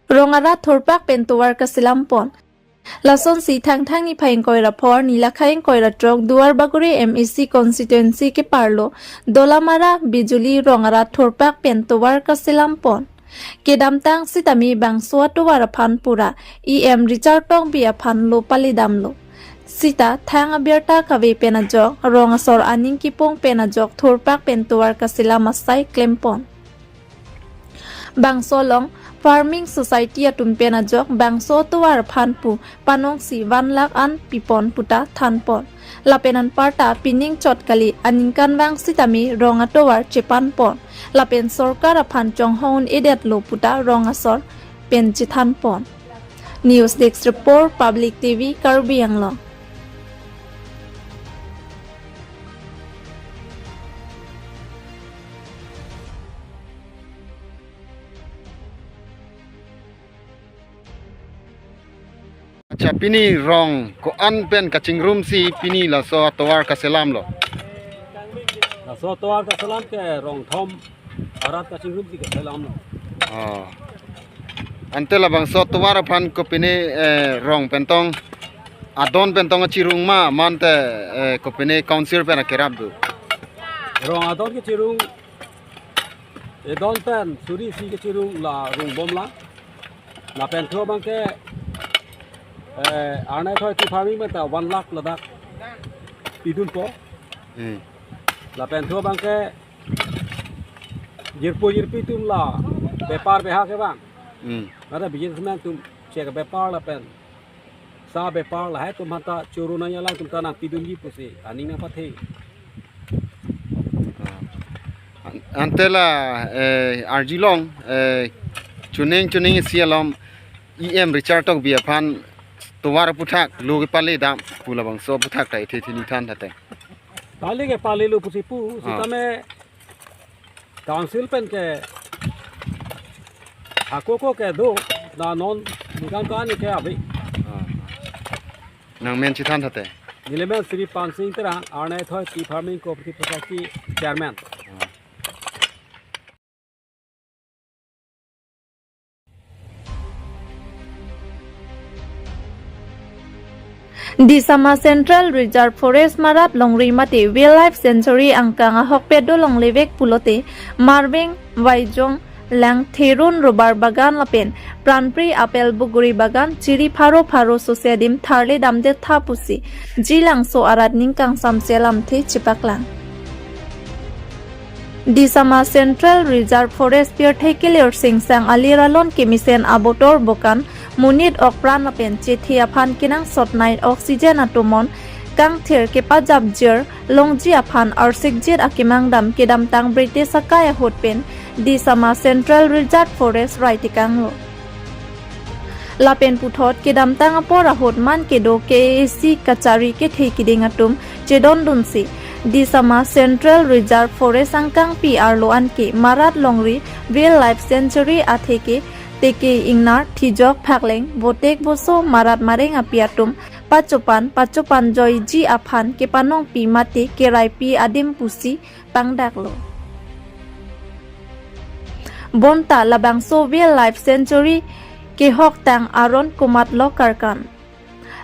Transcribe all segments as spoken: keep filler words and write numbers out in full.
Rong arat thurpak pen tovar kaselam pon. Lasonsi Thangthang niphai ingkoi ra pho arni lakhai ingkoi ra throk Duarbagori M A C constituency keparlo Dolamara Bijuli rong arat thurpak pen tovar kaselam pon. Kedamtang sitame bangso atovar aphan pura E M Richard Tokbi aphan lo palidamlo. Sita thang abirta kave pen ajok, rong asor aning kipung pen ajok thurpak pen tovar kaselam asai klem pon. Bangso along Farming Society atum pen ajok bangso atovar aphan pu panongsi one lakh an pipon puta than pon. Lapen anparta pining chot kali, aningkanvang sitame rong atovar chepan pon. Lapen sorkar aphan chonghong un-edetlo puta rong asor pen chethan pon. News Desk Report, Public T V, Karbi Anglong. Accha, pini rong ko-an pen kachingrumsi pini laso atovar kaselamlo? Laso atovar kaselam ke rong thom arat kachingrumsi kaselamlo. Oh. Ante labangso atovar aphan kopine, eh, rong pentong, adon pentong kachirung ma, mante, eh, kopine council pen akerap do? Rong adon kachirung, edon pen suri isi kachirung la rungbomlang. Lapen thu abangke, eh, arnai thoi ti farming menta one lakh ladak pidunpo. Hmm. Lapen thu abangke jirpo jirpi atum la bepar beha kevang. Hmm. Mate businessman atum chek bepar lapen sa bepar lahai atum aphanta choro nangji alam atum ta nangpidunji pusi aning nangpathe. An-, ante la, eh, arjulong, eh, chuning chuning isi alom E M Richard Tokbi aphan tovar aphuthak lo kepalidam pu labangso aphuthak ta ithe thini than thate. Pali ke palilo pusi pu, ah, sitame council pen ke hako ko kedo, na non ningkan ko-an ke ave. Ah. Nangmen chethan thate. Nelimen Shri Pansing Terang, arnai thoi ti farming cooperative society chairman. Ah. Disama Central Reserve Forest Marat Longri mate Wildlife Sanctuary angkang ahokpet dolonglevek pulote Marbeng, Vaijong, Langtherun rubber bagan lapen Pranpri apple buguri bagan chiri pharo pharo sose adim tharle damdet tha pusi Jilangso arat ning kangsam selamthe chepaklang. Disama Central Reserve Forest pirthe kelir singsang alir alon kemesen abotor bokan monit okpran lapen chethe aphan kenangsot night oxygen atomon kangthir kepajapjir longji aphan arsikjit akemang dam kedamtang British akai ahut pen Disama Central Reserve Forest rai tekanglo. Lapen puthot kedamtang apor ahut man kedo K A A C kachari kethe kiding atum chedondunsi Disama Central Reserve Forest angkangpi arlo anke Marat Longri Wildlife Sanctuary atheke teke ingnar thijok phakleng votek voso marat mareng api atum pachopan pachopan joiji aphan kepanongpi mate keraipi adim pusi pangdaklo. Bonta labangso Wildlife Sanctuary kehoktang aron komatlo karkan.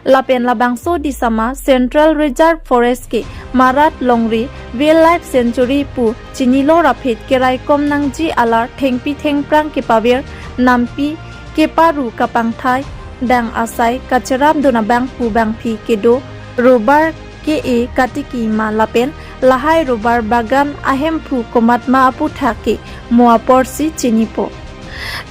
Lapen labangso Disama Central Reserve Forest ke Marat Longri Wildlife Sanctuary pu chinilo raphet keraikom nangji alar thengpi thengphrang kepavir nampi keparu kapangthai dang asai kacherapdun abangphu bangphi kedo rubber ke-e katiki ma lapen lahai rubber bagan ahemphu komatma aphuthak ke mo aporsi chinipo.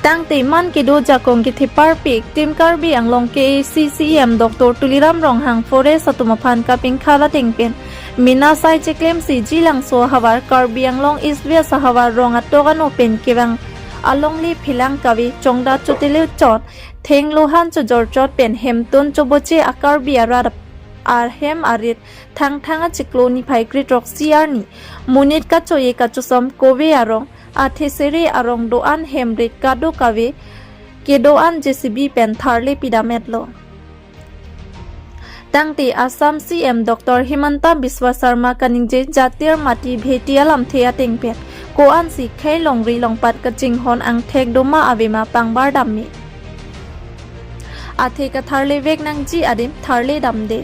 Tangte man kedo jakong ketheparpik Team Karbi Anglong K A A C C E M Doctor Tuliram Ronghang Forest atum aphan kapingkha lateng pen mena sai cheklemsi Jilangso ahavar Karbi Anglong East West ahavar rong atok ano pen kevang alongle phelang kave chongda chotele chot thenglohan chojor chot pen hemtun choboche a-Karbi arat arhem arit Thangthang achiklo niphai kre-throksi arni monit kachoye kachosom kove arong athesere arong do-an hemrit kado kave kedo-an J C B pen tharle pidametlo. Tangte Assam C M Doctor Himanta Biswa Sarma kaningje jatir mati bheti alamthe ateng pen ko-ansi khei longri longpat kachinghon angthek doma avema pangbar damme. athe katharlevek nangji adim tharle damde.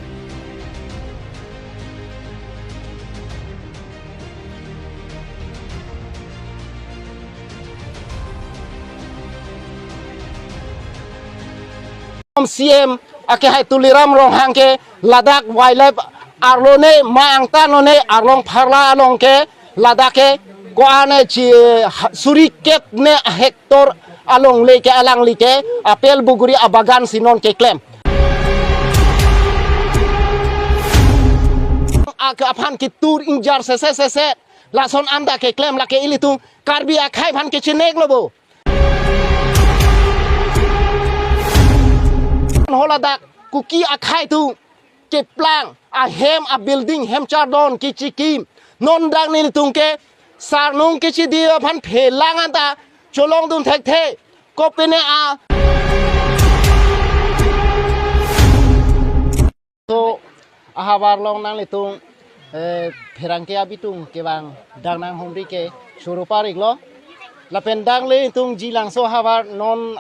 C M akehai Tuliram Ronghang ke ladak wildlife arlo ne ma angtan lo ne arlong pharla along ke ladak ke ko-an ne chi ha-, suri kep ne hectare along le ke alangli ke apel buguri abagan si non keklem. Ak aphan kitur ingjar sese sese lason anta keklem lake ilitum Karbi akhei aphan kechenek lo bo. Holadak Kuki akhei atum keplang ahem abuilding hem chardon kichikim. Non dak nelitum ke sarnung kechidi aphan phelang anta cholongdun thekthe. Kopine a to ahavar along nanglitum, eh, pherangke abitung kevang dang nanghumri ke choro parik lo. Lapen dak nelitum Jilangso ahavar non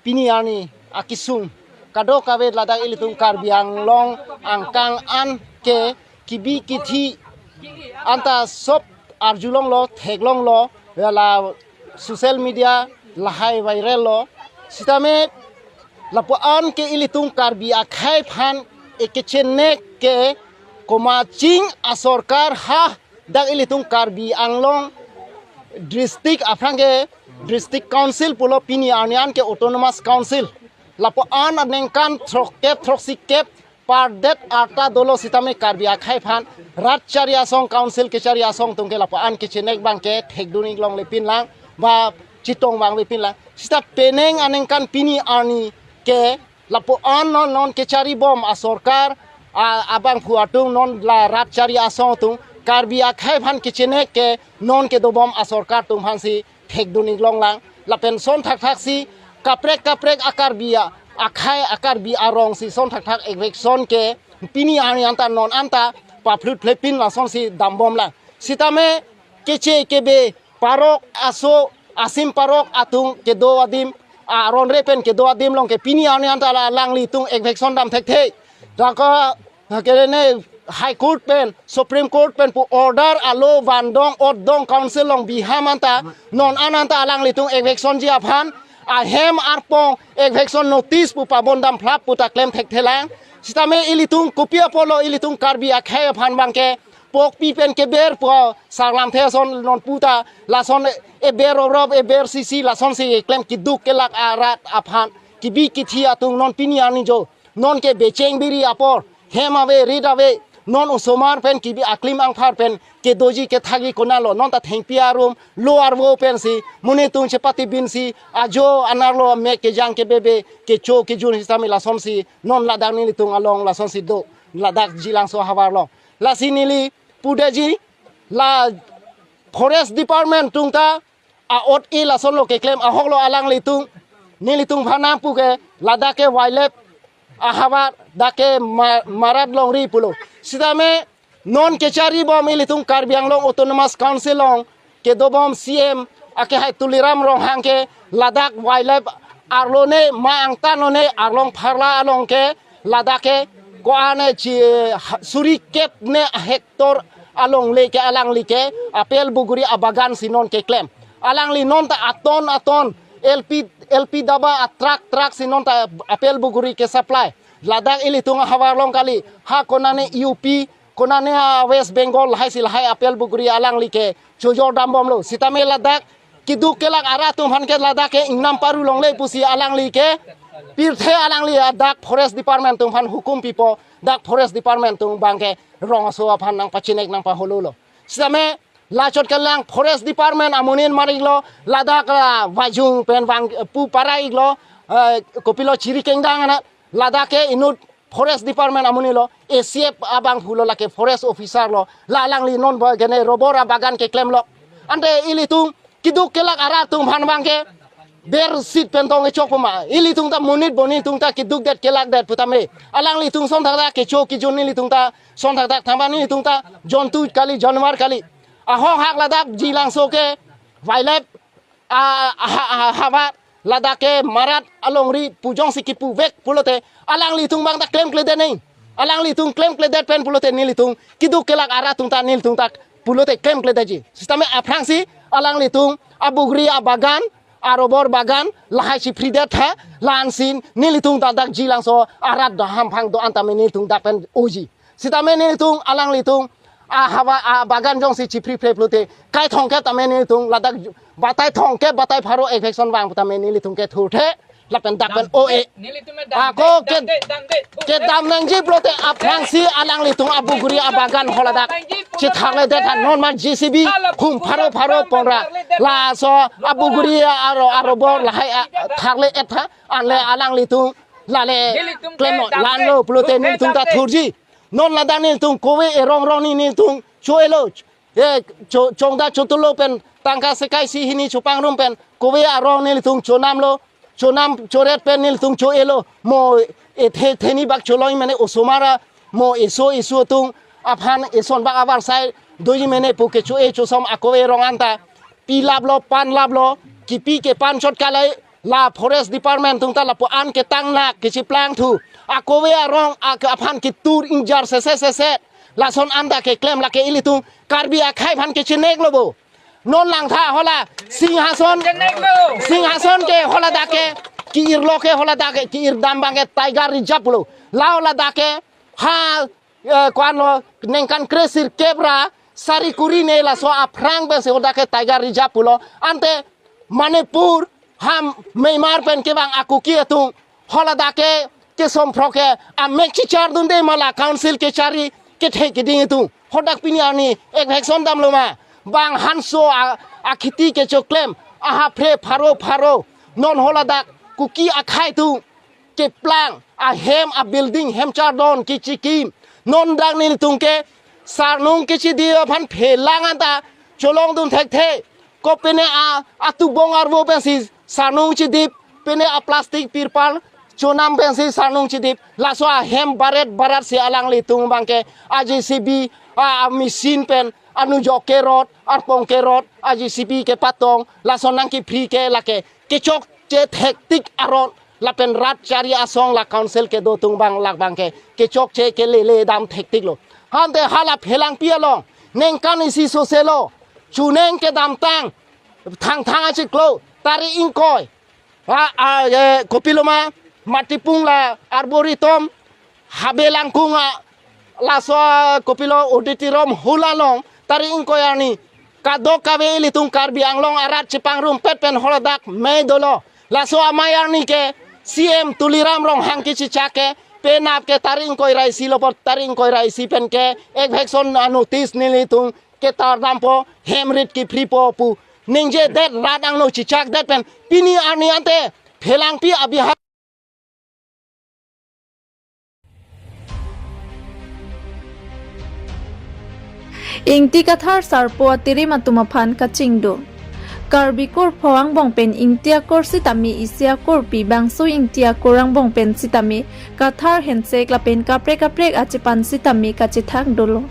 pini arni akesung kadokave ladak ilitum Karbi Anglong angkang an ke kibi kithi anta sop arjulong lo, theklong lo, la social media lahai viral lo. Sitame lapu-an ke ilitum Karbi akhei aphan ekechenek ke komat ching asorkar ha dak ilitum Karbi Anglong district aphrang ke district council pulo, pini arni an ke autonomous council. Lapu-an aningkan throkkep throksi kep pardet arta dolo sitame Karbi akhei aphan rat chari asong council kechari asong atum ke lapu-an kechenek abang ke thekdun ik longle pinlang ba chetong abang ave pinlang. Sita penang aningkan pini arni ke lapu-an non non kechari bom asorkar a-, abangphu atum non la rat chari asong atum Karbi akhei aphan kechenek ke non kedo bom asorkar atum aphansi thekdun ik longlang. Lapen son thakthak si kaprek kaprek a-Karbi a-, akhei a-Karbi arong si son thakthak eviction ke pini arni anta non anta paphlut phlepin lasonsi dambomlang. Sitame keche kebe parok aso asim parok atum kedo adim, aron re pen kedo adim along ke pini arni anta la alanglitum eviction dam thekthe. Daka kerene High Court pen, Supreme Court pen pu order alo vandong otdong council along biham anta non an anta alanglitum evictionji aphan ahem arpong eviction notice pu pabon dam phlap pu ta klem thekthelang. Sitame ilitum kopi apotlo ilitum Karbi akhei aphan abang ke pokpi pen keber pu sarlamthe ason non puta lason eber orop eber sisi lasonsi klem kiduk kelak arat aphan kibi kithi atum non pini arni jo non ke becheng biri apor hem ave rit ave non osomar pen kibi aklim angphar pen kedoji kethakji konatlo non ta thengpi arum lo arvo pensi monit atum chepatibinsi ajo anerlo mek kejang kebebe kecho kejun sitame lasonsi non ladak nelitum along lasonsi do ladak Jilangso ahavar along. Lasi neli pudeji la Forest Department atum ta a-ot-e lasonlo keklem ahoklo alanglitum nelitum aphan nangpu ke ladak ke wildlife ahavar dak ke ma-, marat longri pulo. Sitame non kechari bom ilitum Karbi Anglong Autonomous Council along kedo bom C M akehai Tuliram Ronghang ke ladak wildlife arlo ne ma angtan lo ne arlong pharla along ke ladak ke ko-an ne chi ha-, suri kep ne hectare along le ke alangli ke apel buguri abagan si non keklem. Alangli non ta aton aton L P, L P daba a-truck truck si non ta apel buguri ke supply. Ladak ilitum ahavar along kali, ha konane U P, konane a-West Bengal lahai si lahai apel buguri alangli ke chojor dambomlo. Sitame ladak kiduk kelak arat atum aphan ke ladak ke ingnam paru longle pusi alangli ke pirthe alangli a dak Forest Department atum aphan hukum pipo, dak Forest Department atum abang ke rong aso aphan nangpachinek nangpaholo lo. Sitame lachot kelang Forest Department amonit mar iklo, ladak la vajung pen vang pu para iklo, eh, kopilo chiri kengdang ana, ladak ke inut Forest Department amonit lo, A C F abangphu lo lake forest officer lo, la alangli non bo gene rubber abagan keklemlo. Ante ilitum kiduk kelak arat atum aphan abang ke bersit pen tong echok puma. Ilitum ta monit boni atum ta kidukdet kelakdet putame. Alanglitum son thakthak kecho kejun nelitum ta son thakthak thangba nelitum ta jontu kali, januar kali. Ahok hak ladak Jilangso ke wildlife a, a, a, ahavar Ladak ke Marat alongri pu jongsi kipuvek pulote alanglitum abang ta klemkledet nang. Alanglitum klemkledet pen pulote nelitum keduk kelak arat atum ta nelitum ta pulote klemkledetji. Sitame aphrangsi alanglitum abugri abagan, arobor bagan lahai si phridet tha, la-ansi nelitum ta dak Jilangso arat dohamphang do-an tame nelitum dak pen oji. Sitame nelitum alanglitum ahavar abagan jongsi chiphri phre pulote kai thomkep tame nelitum ladak batai thomkep batai pharo eviction vang tame nelitum ke thurthe lapen dak pen o-e. Ako ke kedam nangji pulote aphrangsi alanglitum abugri abagan holadak chethakledet tha, non ma J C B hum pharo pharo ponra laso abugri aro arobor lahai a- thakle-et tha, anle alanglitum lale klem non, la-anlo pulote nelitum ta thurji. Non ladak nelitum kove erong rong ni nelitum cho-elo. E, cho- chongda chotolo pen tangka sekai si hini chopangrum pen kove arong nelitum chonamlo. Chonam choret pen nelitum cho-elo. Mo ethe theni bak cholong mene osomar a mo eso eso atum aphan eson bak avarsai doji mene pu kecho-e chosom akove rong anta pi laplo, pan laplo, kipi kepan chot kalai, la Forest Department atum ta lapu-an ketang nak kechiplang thu. Akove arong ak- aphan ketur ingjar sese sese. Lason anta keklem lake ilitum Karbi akhei aphan kechineklo bo. Non langtha hola Singhason, Singhason ke holadak ke ki-irlo ke holadak ke ki-irdam abang ke Tiger Reserve lo. La holadak ke ha eh, ko-anlo ningkan kresirkep ra sari kuri ne laso aphrang pensi holadak ke Tiger Reserve pulo. Ante Manipur ha Myanmar pen kevang a-Kuki atum holadak ke kesomprok ke amek chichar dunde ma la council kechari kethe keding atum. Hodak pini arni eviction damlo ma. Bang hanso a- akhiti kechoklem ahaphre pharo pharo. Non holadak Kuki akhei atum keplang ahem abuilding hem chardon kechikim. Non dak nelitum ke sarnung kechidip aphan phelang anta cholongdun thekthe. Ko pine a- atubong arvo pensi sarnung chidip, pine aplastic pirpal chonam pensi sarnung chidip. Laso ahem baret barat si alanglitum abang ke a-J C B a- amachine pen anujok kerot, arpong kerot, a-J C B kepatong, lason nangkephri ke lake kechokche thektik aron lapen rat chari asong la council kedo atum abang lak abang ke kechokche kelele dam thektiklo. Ante hala Phelangpi along ningkan isi soselo chuneng kedamtang Thangthang achiklo tarik ingkoi a- a- e, kopiloma Matipung la Arboretum Habe Langkung a- laso kopilo auditorium hall along tarik ingkoi arni kadokave ilitum Karbi Anglong arat chepangrumpet pen holadak mei dolo. Laso amei arni ke C M Tuliram Ronghang kechechak ke penap ke tarik ingkoi ra isi lo apot tarik ingkoi ra isi pen ke eviction a- notice nelitum ketar dampo, hem rit kephripo pu ningjedet rat angno chechakdet pen pini arni ante Phelangpi abihar Ingti Kathar Sarpo atirim atum aphan kachingduk. Karbi kur pho angbong pen Ingti akur sitame isi akurpi bangso Ingti akur angbong pen sitame Kathar hensek lapen kaprek kaprek achepan sitame kachethak dolo.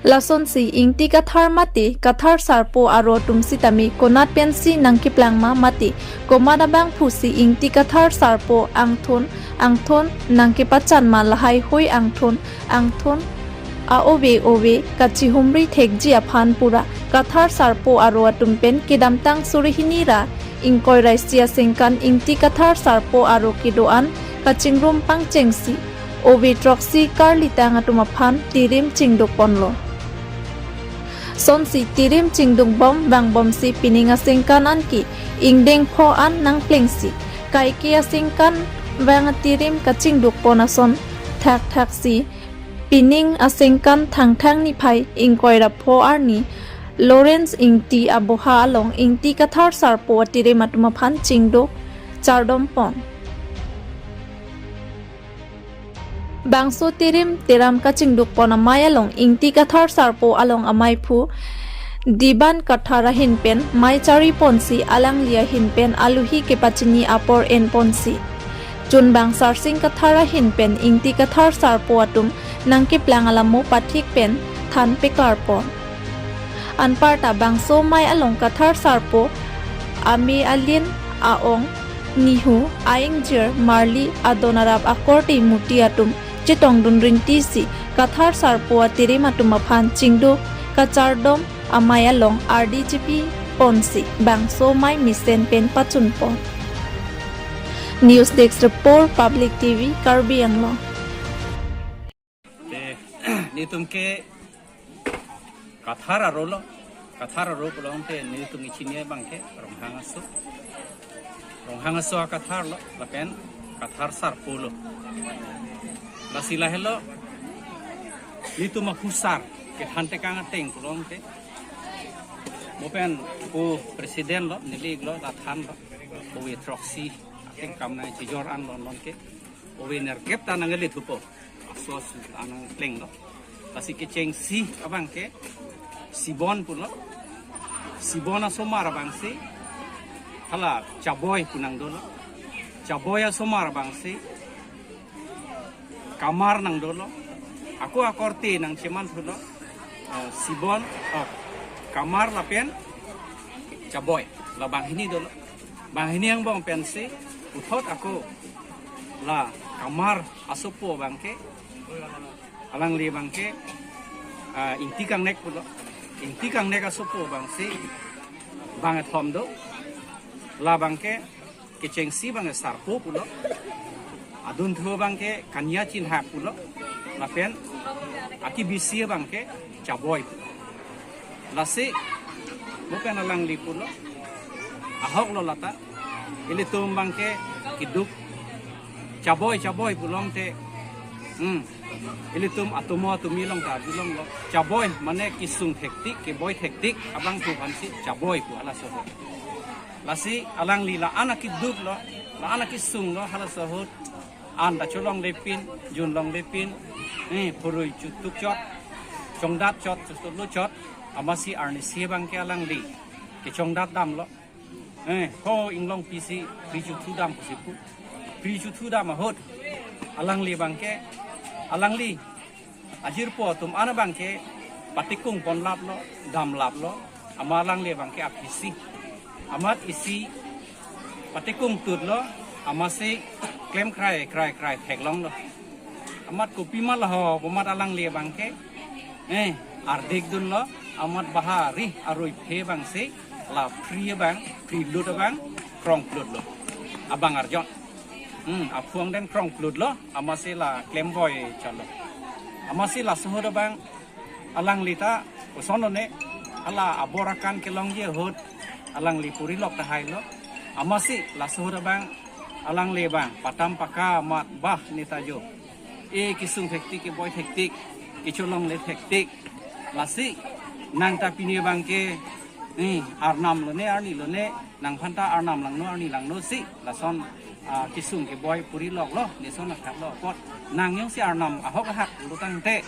Lasonsi Ingti Kathar mate Kathar Sarpo aro atum sitame konat pensi nangkeplang ma mate komat abangphu si Ingti Kathar Sarpo angthon angthon nangkepachan ma lahai hui angthon angthon a-ove ove kachihumri thekji aphan pura Kathar Sarpo aro atum pen kedamtang suri hini ra ingkoi ra isi asengkan Ingti Kathar Sarpo aro kedo-an kachingrum pangchengsi ove throksi karlitang atum aphan tirim chingduk ponlo. Sonsi tirim chingduk bom vangbomsi pining asengkan anke ingdeng pho an nangplengsi kaike asengkan vang tirim kachingduk pon ason thakthak si pining asengkan Thangthang niphai ingkoi ra pho arni Lawrence Ingti aboha along Ingti Kathar Sarpo atirim atum aphan chingduk chardom pon. Bangso tirim tiram kachingduk pon amei along Ingti Kathar Sarpo along ameiphu Diban Kathar ahin pen mei chari ponsi alangli ahin pen aluhi kepachini apor en ponsi chunbang Sarsing Kathar ahin pen Ingti Kathar Sarpo atum nangkeplang alamo pathik pen than peklar pon. Anparta bangso mei along Kathar Sarpo ame alin aong, nihu, aingjir, marli, adon arap akorte muti atum chetongdun ringtisi Kathar sarpo atirim atum aphan chingduk kachardom amei along ardi chipi ponsi bangso amei mesen pen pachunpon. News Desk Report, Public T V, Karbi Anglong. Te, netum ke Kathar aro lo, Kathar aro pulo tangte netum kechini abang ke Ronghang aso. Ronghang aso a-Kathar lo, lapen Kathar sarpo lo. Lasi lahelo, netum aphusar kethan tekang ateng pulo tangte, mo pen ko president lo, neli ik lo, la than lo, ove throksi ateng kam nangchijor an lo non ke, ove nerkep ta nangkele thupo. Aso aso anang pleng lo. Lasi kechengsi abang ke Sibon pulo. Sibon asomar abangsi hala Chaboi pu nang dolo. Chaboi asomar abangsi Kamar nang dolo. Ako akorte nangcheman thulo. Eh, Sibon, oh, Kamar lapen Chaboi. La banghini dolo. Banghini angbong pensi puthot ako la Kamar asopo abang ke, alangli abang ke, ah, Ingti Kangnek pulo. Ingti Kangnek asopo abangsi bang kethom do. La abang ke kechengsi abang ke sarpo pulo. Adunthu abang ke Kanya Chinghak pulo. Lapen akebisi abang ke Chaboi pulo. Lasi mo pen alangli pulo, ahok lo lata, ilitum abang ke keduk Chaboi, Chaboi pulo tangte, hmm, ilitum atomo atumi along ta arjulong lo. Chaboi mane kesung thektik, keboi thektik abang pu aphansi Chaboi pu halaso ahut. Lasi alangli la-an akeduk lo, la-an akesung lo halaso ahut. An ta cholongle pin, junlongle pin, eh, phurui chutuk chot, chongdat chot, chutuk lo chot, amatsi arnisi abang ke alangli kechongdat damlo. Eh, ho inglongpi si phri chuthu dam pusi pu. Phri chuthu dam ahut alangli abang ke, alangli ajirpo atum an abang ke patikung ponlap lo, damlap lo, amat alangli abang ke aphi isi. Amat isi patikung tut lo, amatsi klem krai, krai, krai theklong lo. Amat kopima laho pu amat alangli abang ke, eh, ardik dun lo, amat bahari arui phe abangsi, la phri abang, phri lut abang, krong plut lo. Abang arjon. Hmm, aphuang den krong plut lo, amatsi la klemboi chot lo. Amatsi laso ahut abang, alangli ta, koson lo ne, hala abor akan kelongji ahut, alangli puri lok tahai lo. Amatsi laso ahut abang, alangli abang, patam paka amat bah neta jo. E kesung thektik, keboi thektik, kecholongle thektik. Lasi, nang ta pini abang ke, eh, arnam lo ne, arni lo ne, nangphan ta arnam langno, arni langno si, lason, ah, kesung keboi puri lok lo, neson athak lo apot. Nang jongsi arnam ahok ahak lo tangte,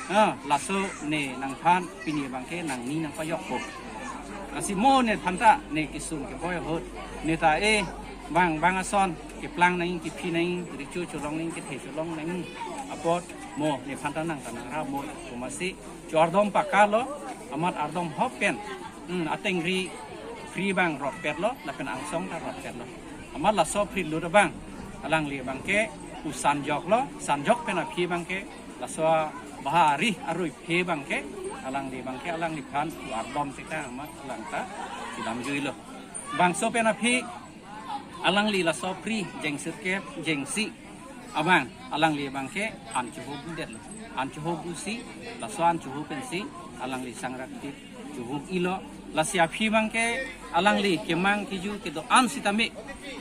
ah, laso ne nangphan pini abang ke nangni nangpajokpo. Lasi mo nephan ta ne kesung keboi ahut, ne ta, eh, bang, bang ason, keplang nangji, kephi nangji, recho cholong nangji, kethe cholong nangji apot, mo nephan ta nang ta nangrap mo, komatsi, chardom paka lo, amat ardom hop pen, hmm, atengri phri abang rotpet lo, lapen angsong ta rotpet lo. Amat laso phri lut abang, alangli abang ke, usan jok lo, san jok pen aphi abang ke, laso bahari arui phe abang ke, alangli abang ke, alangliphan u ardom sita amat alang ta kedam jui lo. Bangso pen aphi, alangli laso phri jengsirkep, jengsi abang, alangli abang ke an choho budet lo. An choho busi, laso an choho pensi, alangli sangrak dit choho ilo. Lasi aphi abang ke, alangli kemang keju kedo-an sitame,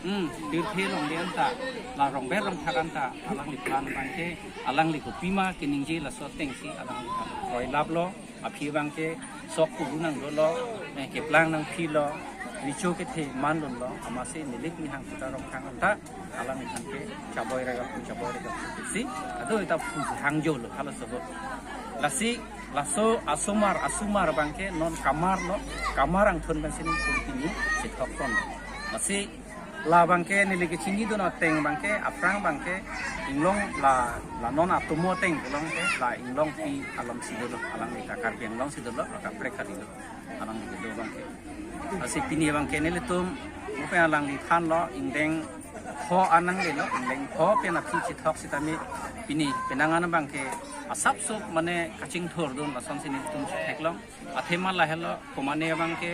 hmm, pirthe longle an ta, la rongber rongthak an ta, alangliphan abang ke, alangli kopima keningje laso atengsi, alangliphan kroilap lo. Aphi abang ke sok kubu nang dolo, eh, keplang nangphi lo, recho kethe man dun lo, amatsi nelik nihang puta rongkhang an ta, alangliphan ke Chaboi Rega pu, Chaboi Rega pusi, ado ita pu hangjo lo, halaso ahut. Lasi, laso asomar, asomar abang ke non Kamar lo, Kamar angthun abang si ningpur pini, chethok pon lo. Lasi, la abang ke neli kechinidun ateng abang ke, aphrang abang ke, inglong la, la non atomo ateng pulo tangte, la inglongpi along si dolo, alangli ta Karbi Anglong si dolo, la kaprek kali lo, alangli kedo abang ke. Lasi pini abang ke nelitum, Upe alangli thanlo, ingdeng pho an nanglelo, ingdeng pho pen aphi chethok sitame pini penang an abangke asapso mane kachingthurdun lason si nelitum chetheklong. Athema lahelo, komane abangke,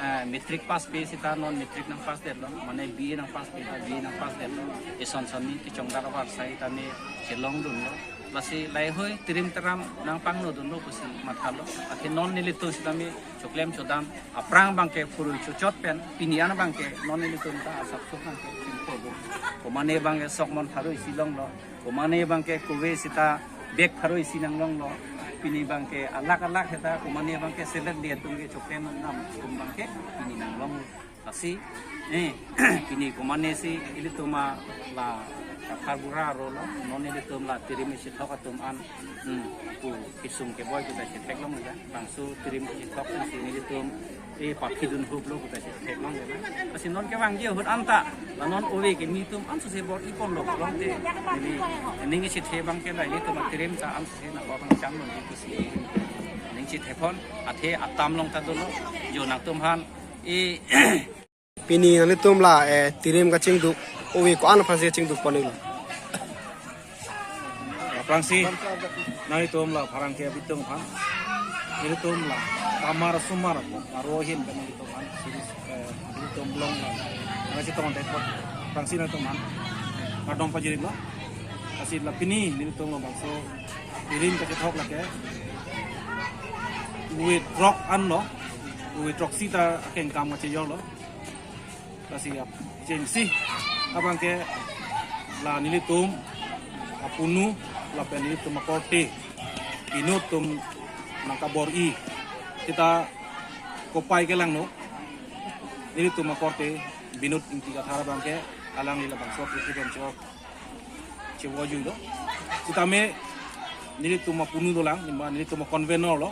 eh, matric pass pe sita non matric nangpassdetlo, mane B A nangpass pe ta B A nangpassdetlo. Eson son ni kechongdak abar sai tame chelongdunlo. Lasi laheihui tirim teram nangpangnodunlo pusi mathalo. Athe non nelitum sitame choklem chodam aphrang abangke phurui chochot pen pini an abangke non nelitum ta asapso abangke chingthurbo. Komane abangke sok mon pharo isi longlo. Komane abangke kove sita bag pharo isi nanglonglo. Pini abangke alak alak heta komane abangke selet di atum ke choklem nam atum abangke pini nanglonglo. Lasi, eh, pini komane si ilitum la Kathar bura arolo, non ilitum la tirim chethok atum an, hmm, pu kisung keboi kita chetheklong ya. Bangso tirim chethok si ilitum, eh, paphidun huplo kita chetheklong ya. Lasi non kevangji ahut anta, la non ove kimi atum an suse bor-iponlo, longte, ini, ini chethe abangke la ilitum tirim ta an suse nangpangcham non itu si. Ning chethepon, athe atam long ta dolo, jo nangtum aphan, eh, pini nanglitum la, eh, tirim kachingduk, ove ko-an aphansi chingdukponlo? Aphrangsi, nanglitum la pherangke abitung aphan. Nanglitum la kamar sumar aro ahin pen nanglitum aphan. Siri, eh, nanglitum long la. Nangchetong thekpo. Aphrangsi nanglitum aphan kardom pajirlo. Lasi la pini nanglitum labangso tirim kachethok lake ove throk anlo. Ove throk sita akengkam kachejorlo. Lasi ap, chengsi abangke la nelitum apunu lapen nelitum akorte Binod atum nangkabor-i. Kita kopai kelangno, nelitum akorte Binod Ingti Kathar abangke alangli labangso president chok chevojuilo. Sitame nelitum apunu dolang, nima nelitum convenor lo.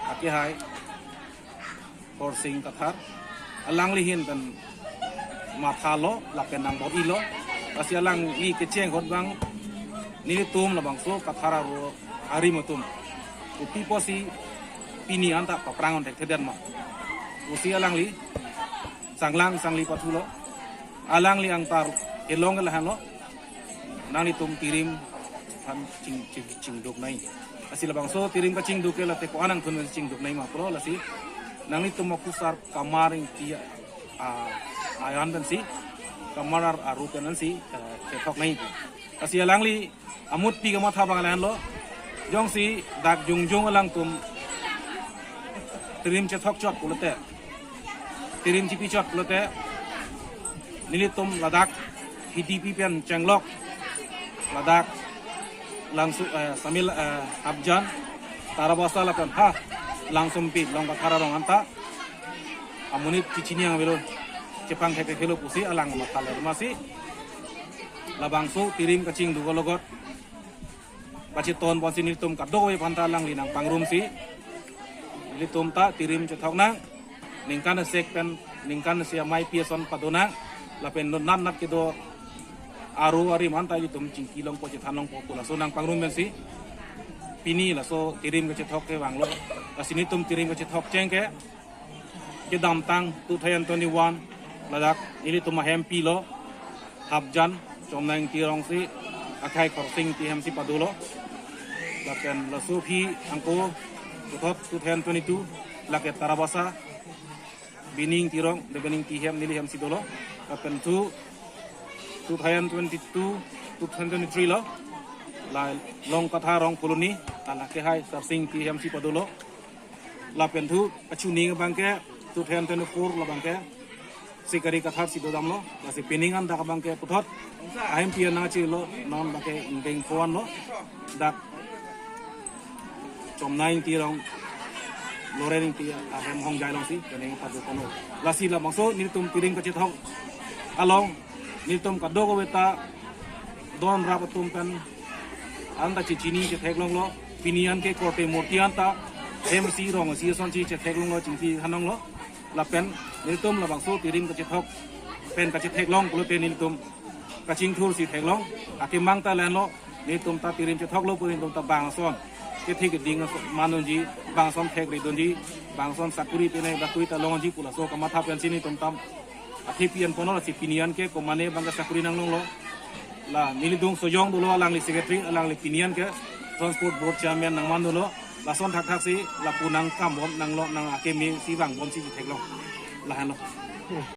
Akehai Khorsing Kathar. Alangli ahin pen mathalo, lapen nangbor-ilo. Lasi alangli kecheng ahut abang nelitum labangso Kathar aro arim atum kopi pusi pini anta paphrang on thekthedet ma pusi alangli sanglang sangli pathulo. Alangli angtar kelong ke lahenlo. Nanglitum tirim aphan ching, ching, chingduk nai. Lasi labangso tirim kachingduk ke late ko-an angthun chingduk nai ma pulo, lasi nanglitum akusar kamar Ingti, ah, ayan pensi, kamar ar-, aru pensi, eh, chethok nai. Lasi alangli amutpi kamatha abang lahenlo. Jongsi dak jongjong alangtum tirim chethok chot pulote, tirim chipi chot pulote, nelitum ladak H D P pen chenglok, ladak Langso, eh, Samil, eh, Hapjan, Tarabasa lapen ha Langsompi, Long Kathar arong anta amonit chichini ang avelo, chepangthek avelo pusi alang mathalo. Masi labangso tirim kachingduk alogot pachiton ponsi nelitum kadokave aphanta alangli nangpangrumsi, nelitum ta tirim chethok nang, ningkan sek pen ningkan isi amei pi ason pado nang, lapen non nat nat kedo aru arim anta nelitum chingki longpo, chethan longpo pu laso nangpangrum pensi pini laso tirim kachethok kevanglo. Lasi nelitum tirim kachethok cheng ke kedamtang two thousand twenty-one ladak nelitum ahempi lo Hapjan Chomnang Ingti arong si akhai Khorsing Ingti hemsi padolo. Lapen laso aphi angko puthot two thousand twenty-two lake Tarabasa Bining Tirong, Debening Ingti hem neli hemsi dolo. Lapen thu two thousand twenty-two, two thousand twenty-three lo la Long Kathar arong Colony, la akehai Sarsing Ingti hemsi padolo. Lapen thu achuning abangke two thousand twenty-four labangke Sikari Kathar si dodamlo, lasi pining an dak abangke puthot ahempi an nangchilo, non abangke ingdeng pho anlo, dak Chomnang Ingti arong Loren Ingti ahem hongjai alongsi pining padoponlo. Lasi labangso nelitum tirim kachethok along nelitum kadokave ta don rap atum pen anta chichini chetheklonglo, pini an ke korte murti anta hem isi rong isi asonsi chetheklonglo, chingki hanonglo. Lapen nelitum labangso tirim kachethok pen kachetheklong pulote nelitum kachingthursi theklong. Akemang ta lahenlo, nelitum ta tirim chethoklo pu nelitum ta bang ason kethe keding ason mandunji, bang ason thekri dunji, bang ason sakuri pine bakui ta longji pu laso kamatha pensi nelitum ta Athe P N Pono lasi pini an ke komane bang ke sakuri nanglonglo. La nelitum Sojong dolo, alangli secretary, alangli pini an ke Transport Board Chairman nangman dolo. Lason thakthaksi lapu nangkambom nanglo, nang akeme si vangbomsi chetheklong. Lahenlo.